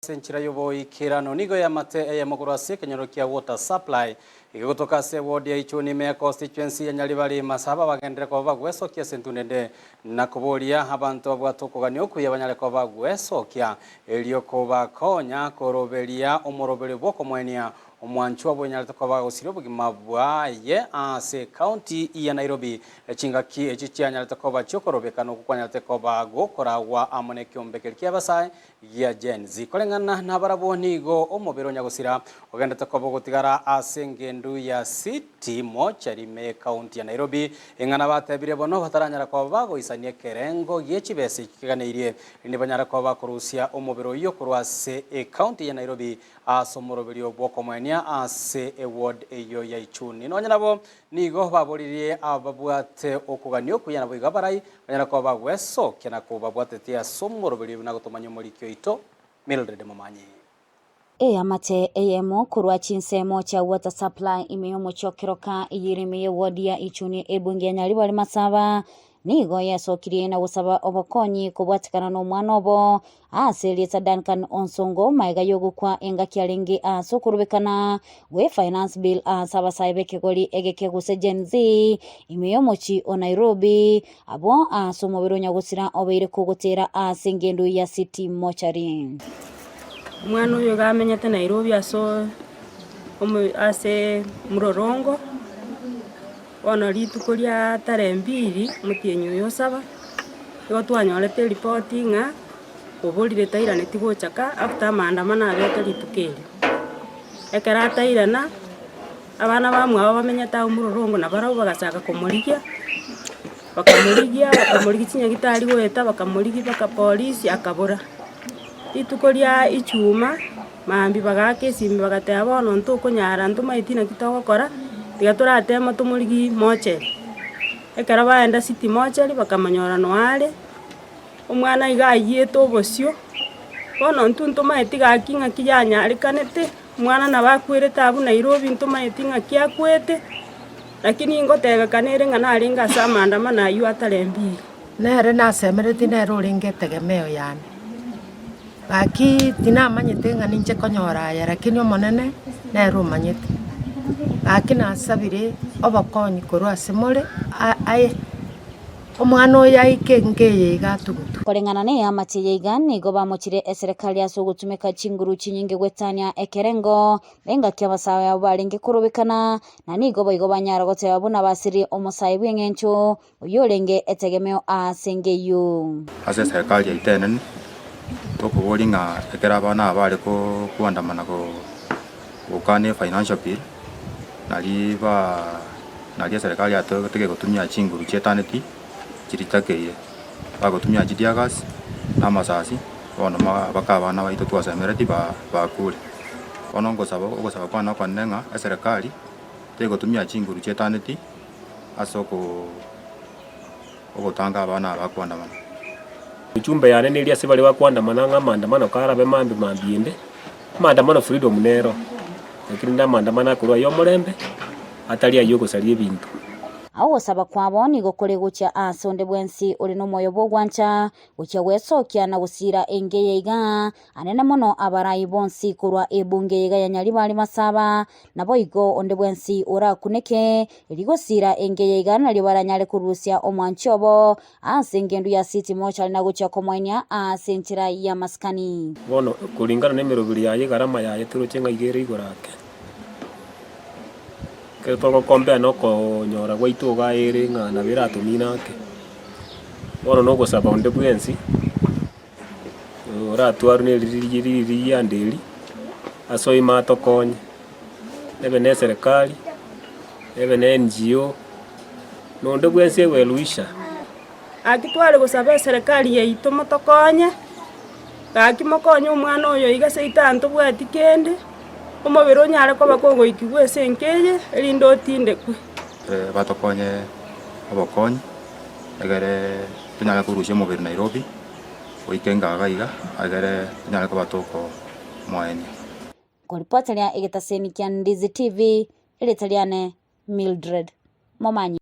Ase enchera y'oboikeranu nigo eamate eyemo korwa ase ekenyoro kia Water Supply egegotoka ase eward ya Ichuni ime ya constituency ya Nyaribari Masaba bagenderere koba bagwesokia ase entundo ende na koboria abanto babwate okogania okuya banyare koba bagwesokia erio kobakonya koroberia omoroberio bw'okomoenia omwanchwa bwenyarete koba agosiria obogima bwaye ase ecounty ya Nairobi Chingaki echi chianyarete koba chi'okorobekana okwo kwanyarete koba gokoragwa amo nekeombe keria ki'abasae gia Gen Z. Koreng'ana nabarabwo nigo omobere o nyagosira ogendete koba ogotigara ase engendu ya City Mortuary ime y'Ecounty ya Nairobi. Ing'ana batebire bono bataranyara koba bagoisania ekerengo gie chibesa ekio keganeirie rinde banyare koba bakorusia omobere oyio korwa ase Ecounty ya Nairobi ase omoroberio bw'okomoenia ase eward eyio ya Ichuni. Nonya nabo Nigo baboririe ababwate okogania okuya naboigo abarai, banyare koba bagwesokia na kobabwatetie ase omoroberio buna gotomanya omoriki oito Mildred Momanyi. Eamate eyemo korwa chinsemo chia Water Supply ime y'omochie o Keroka eyere ime y'eward ya Ichuni ebunge ya Nyaribari Masaba Nigo yesokirie na gosaba obokonyi kobwatekana nomwana obo ase erieta Duncan Onsongo magega yogokwa engaki arenge ase okorobekana gwe Finance Bill ase abasae b'ekegori egeke gose Gen Z ime y'omochi o Nairobi abwo ase omobere onyagosira obeire kogotera ase engendo ya City Mortuary. Omwana oyo iga amenyete Nairobi ase ase mororongo. Bono rituko ria tarehe mbili, omotienyi oyo osaba, nigo twanyorete eripoti ng'a oborire tairaneti gocha ka after amaandamano abete rituko erio. Ekero atairana, abana bamwabo bamenyete agwo mororong'o nabarabwo bagachaka komorigia, bakamorigia bakamorigia chinyagitari goeta bakamorigia mpaka polisi akabora. Rituko ria ichuma. Mambia bagaaka esimi bagateba, Bono ntokonyara, ntomaeti naki togokora, tiga torateme tomorigie mocheri. Ekero baenda city mocheri bakamonyora noe are, omwana iga ayiete obosio, bono intwe ntomaeti gaki ng'aki yanyarekanete, omwana nabo akwerete abwo Nairobi ntomaeti ng'aki akwete, lakini ngotebekana ere ng'a narenge ase amaandamano aywo atarembire. Nere nasemeretie nere orenge etegemeo yane. Gaki tinamanyete ng'a ninche konyora aya, lakini Omonene nere omanyete. Gaki nasabire obokonyi korwa ase more, aye omwana oyo aike enka eye iga atugutwe. Koreng'ana neamate eye iga nigo bamochire eserekari ase ogotumeka chinguru chinyinge gwetania ekerengo engaki abasae abo barenge korobekana, na nigo boigo banyara goteba buna basirie omosae bw'eng'encho Oyio orenge etegemeo aase ngeyio. Ase eserekari yaito enene, tokoboria ng'a ekero abana aba bare koandamana gokana efinancial bill, nari ba nari eserekari yatotege gotumia chinguru chietaneti chiria chitakeire. Bagotumia chiteargas na amasasi, bono mpaka abana baito twasemeretie bakure. Bono ngosaba ogosaba kwane okonene ng'a eserekari tegotumia chinguru chietaneti. ase ogotanga abana aba bakoandamana. Echumbe yane neria ase baria bakoandamana ng'a amaandamano karabe mambi mambia ende, amaandamano freedom nero, lakini rende amaandamano akorwa ayio omorembe, atari ayio ogosaria ebinto. Ogosaba kwabo nigo kore gochia aase onde bwensi ore nomoyo bw'ogwancha, gochia gwesokia na gosiira enka eye iga, Anene mono abarai bonsi korwa ebunge eyeiga ya Nyaribari Masaba, naboigo onde bwensi orakuneke rigosira enka eyeiga nario baranyare korusia omwanchi obo ase engendu ya City Mortuary na gochia komoenia ase enchera y'amasikani. Bono koringana nemeroberi yaye egarama yaye toroche ng'a iga ere igoro ake. Ekero togokompea na okonyora gwaito iga ere ng'a nabo eratomine ake. Bono nogosaba onde bwensi. Oratwarwe ne riria riria eri, ase oime atokonye, ebe ne eserekari, ebe ne NGO, na onde bwensi eweluisha. Gaki tware gosaba eserekari yaito motokonye, gaki mokonye omwana oyo iga seito aa ntobwati kende, omobere onyare koba kogoikigwa ase enka eye, erinde otindekwe. Batokonye obokonyi, egere tonyare korusia omobere Nairobi. Goika engaga iga, egere tonyare koba tokomoenia. Nkoripoteria egetaseni kia Ndizi TV, erieta riane Mildred Momanyi.